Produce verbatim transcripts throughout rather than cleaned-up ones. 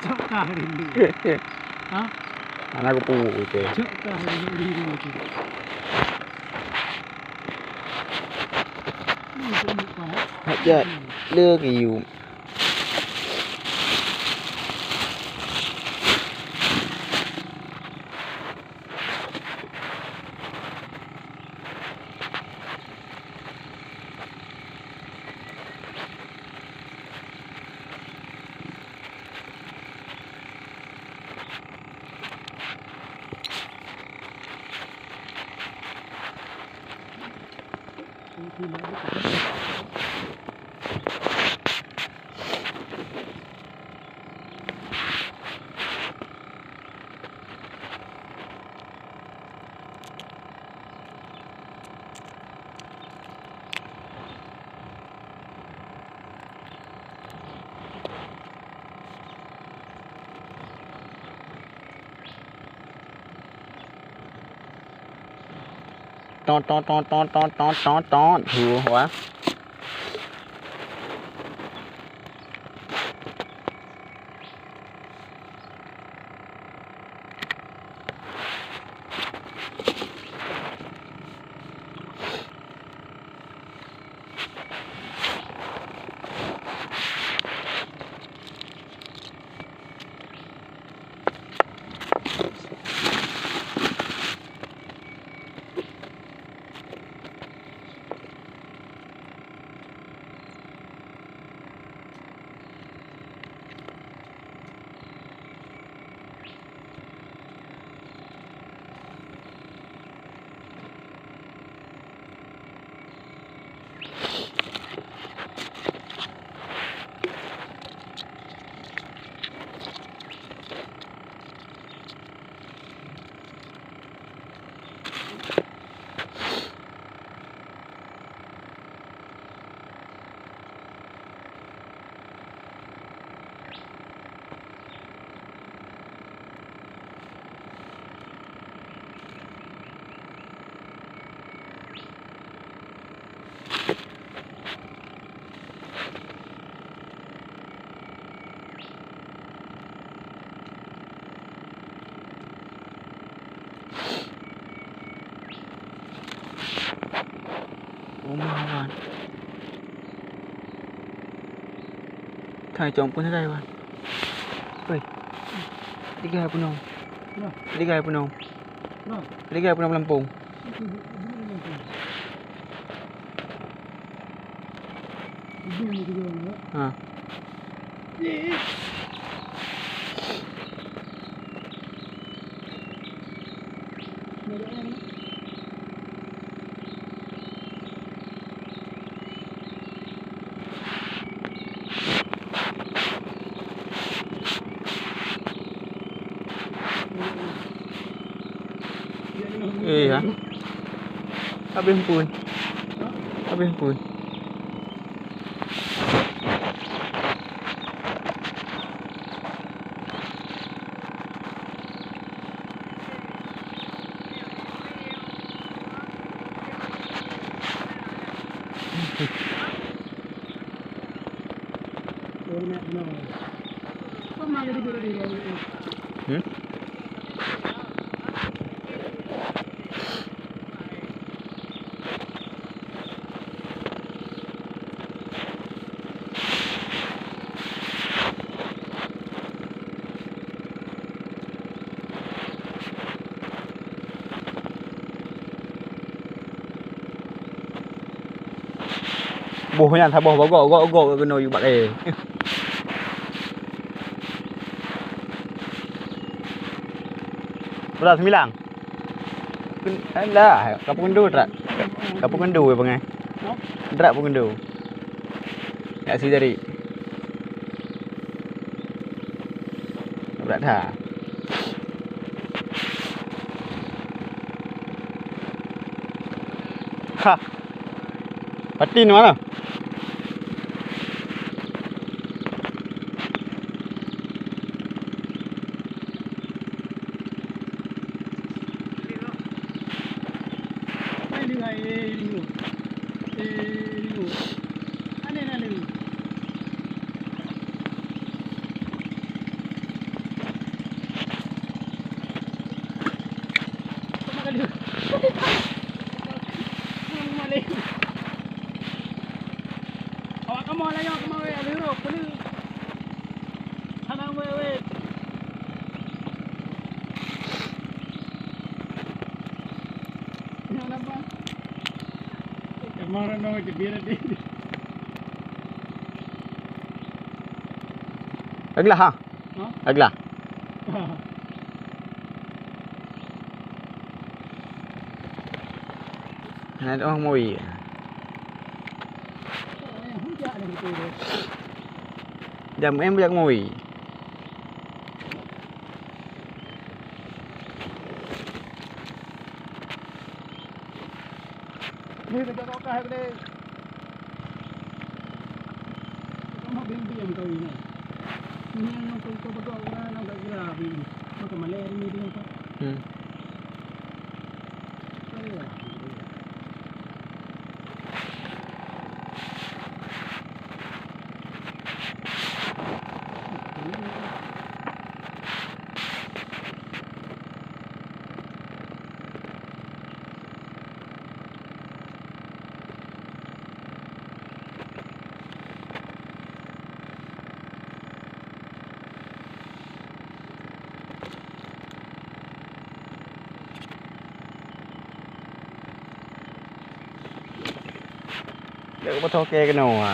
Cok kah rindu. Ha? Anak kupu itu. Cok kah rindu, rindu itu. Ini untuk muka, eh? Hajat. Le kiyum. Tot, tot, tot. Huh, wah. Uma wan. Thai cong pun thai wan. Oi. Tiga punong. Nah. Tiga punong. Nah. Tiga punong lampung. Itu bu-, bu-, bu-, bu-, Ha. Eh, ha? Habéh pun. Habéh pun. Hmm? Boh nyan saboh bak gok, gok, gok keunoe yue bak kayèe. Beurah seumilang. Alah, ka peukeundo drak. Ka peukeundo weh bangai. Drak peukeundo. Yak si jari. Brat ha. Ha. Patin mana? Awak kamoe lah nyoe, kamoe weh, lheueh rôh, peue. Hana weh, weh. Nyoe napa? Kamoe rôh nyoe, cebir tadi. Aglah, ha? Ha? Aglah. Hana teu'oh moi. Jam em jak moi. Hmm. Lheueh beutôi keu keunoe.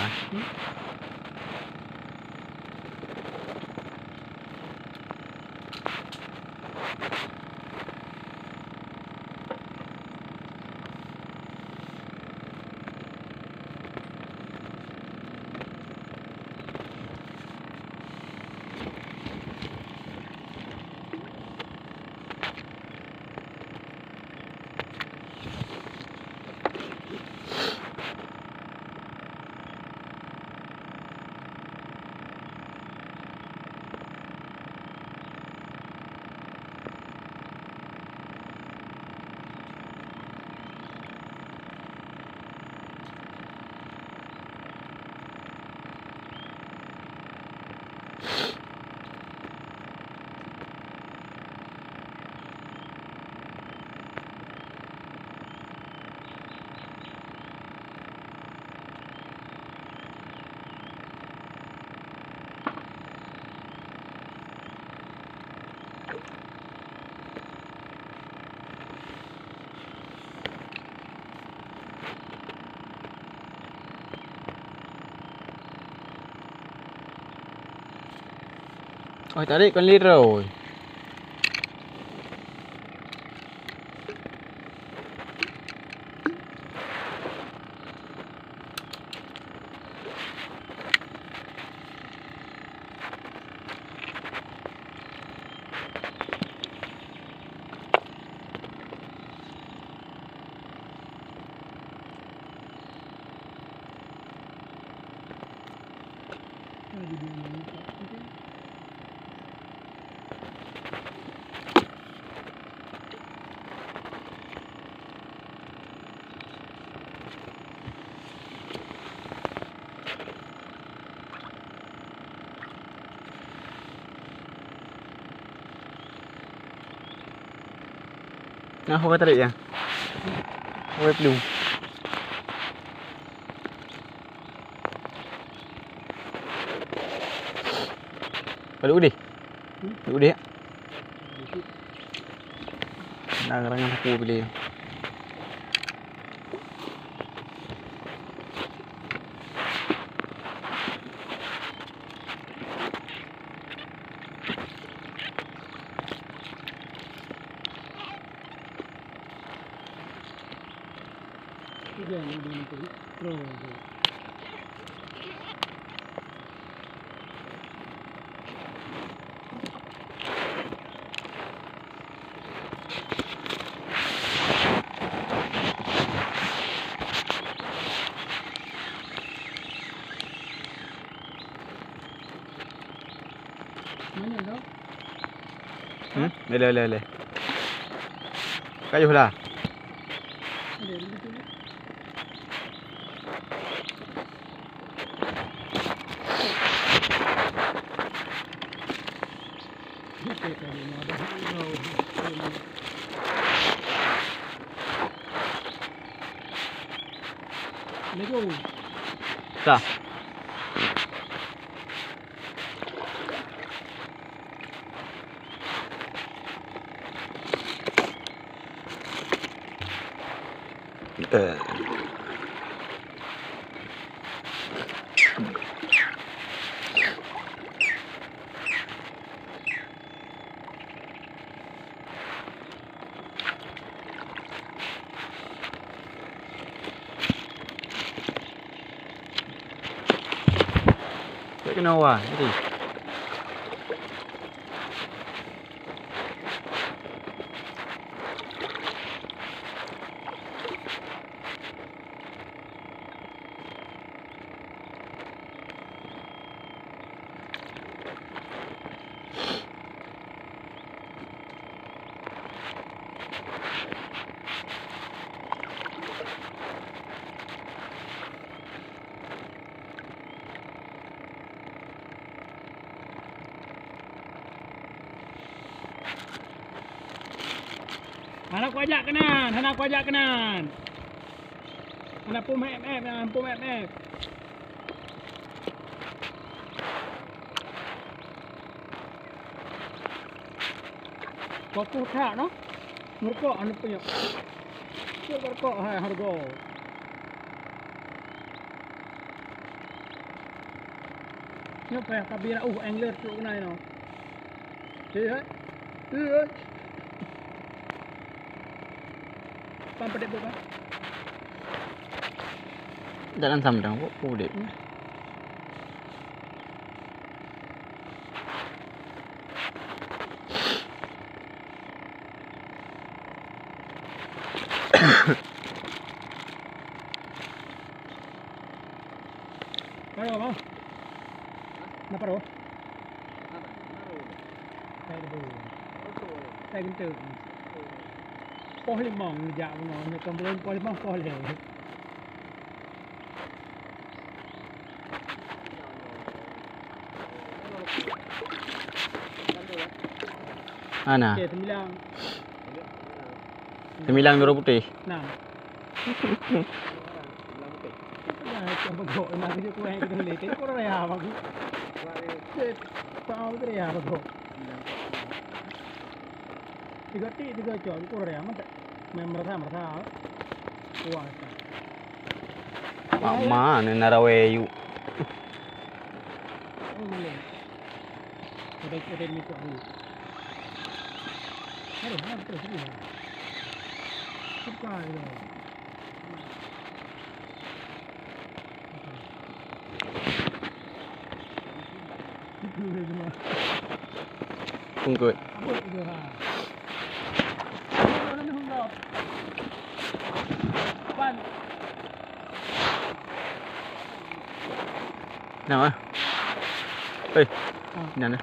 Ôi, tarék kon lé droe. Nah, apa tarik ya? Apa belum? Balik udeh. Balik udeh ya. Nah, rangan aku pilih. Hmm? Lé, lé, lé, lé. Kayuh lah. Assalamualaikum. Sah. Eh. Tak kena wah, jadi. Hana kuajak keunan, hana kuajak keunan. Hana pum ép-ép, hana pum ép-ép. Fokus that noh. Meurukok aneuk peue nyoe. Cok meurukok hai hareuga. Nyoe payah ka bira uh angler trok keunan nyoe. Hei, hei. Hei, hei. Pan padeb buet, Bang? Dalam samdang, kok padeb? Hmm. Ayo, Bang. Napa, Bro? Saya dulu. Saya gentuk. Poh limong jak bunoe, nyoe kan belum poh limong, poh lhèe. Ana. Okey, sembilan. Sembilan dua putih. Enam. Tiga tik, tiga cok, kurang ya, mantap. Main merasa, merasa. Wah, tak. Mak mana naraweh yuk? Oh, boleh. Udah, udah ni kuat dulu. Aduh, mana betul sini? Suka gitu. Pungkut. Nama? Eh, ah, nana.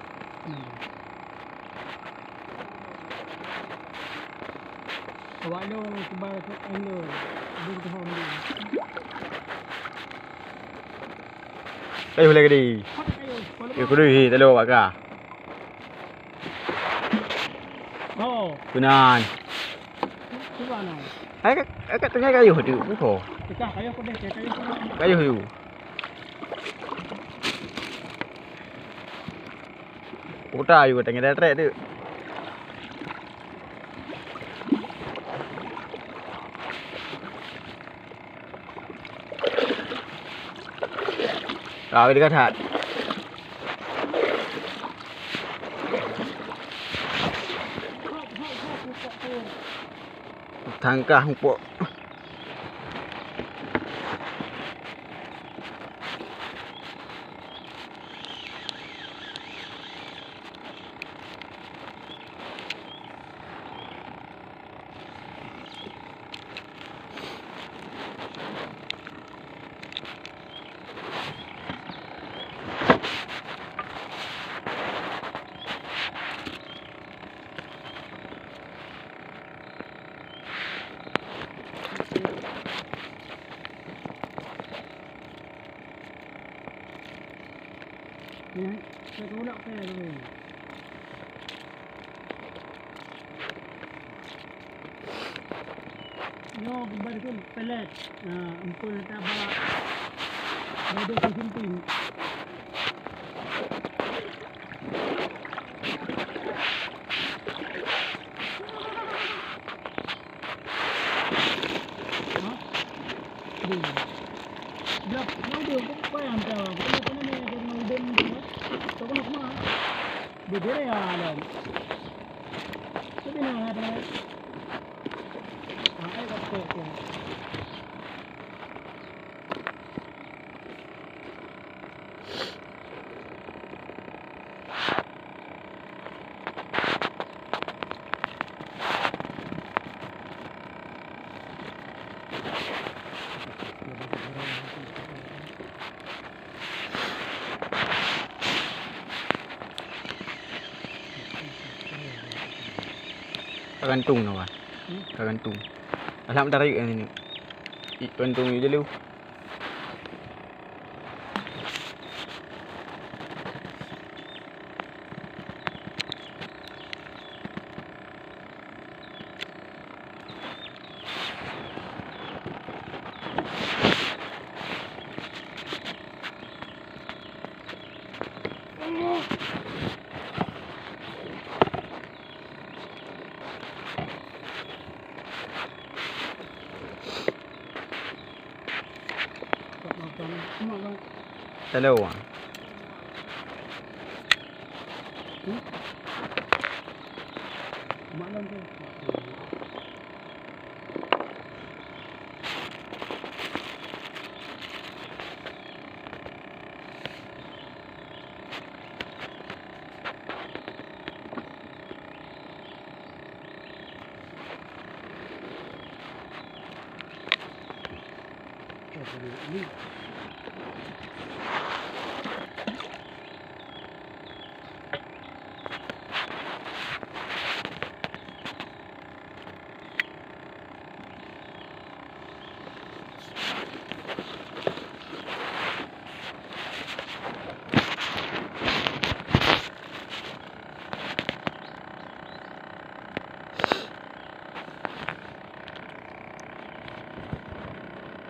Awak lôn keubah keu lôn, lôn keuhom lôn. Kayuh lagèe ni. Kayuh, kayuh, kayuh. Kayuh kudu hi, talo bak ka. Oh. Keunan. Hai kat, hai kat tengah kayuh tu, buko. Pecah kayuh pedeh, kayuh pedeh. Kayuh tu. Kota ayuh tengah dah trek tu. Rawi dekat hat. Tangkah mupok. Nyan, saya keuloe keu nyoe, bubar tu pelet. Nah, empun letak bak dada tu simping. Ha? Deh. Blak, nang deh, kok payah dah. Kena, kena ni, kena udem tu, ha? Tak kena kemana? Bebere ya, Alan. Tapi nak, nak, nak. Ha, eh, tak apa, tak apa. Ka gantung na, Wan. Hmm? Ka gantung. Alah, meudarik nyan. Ih, gantung je lu. Hello.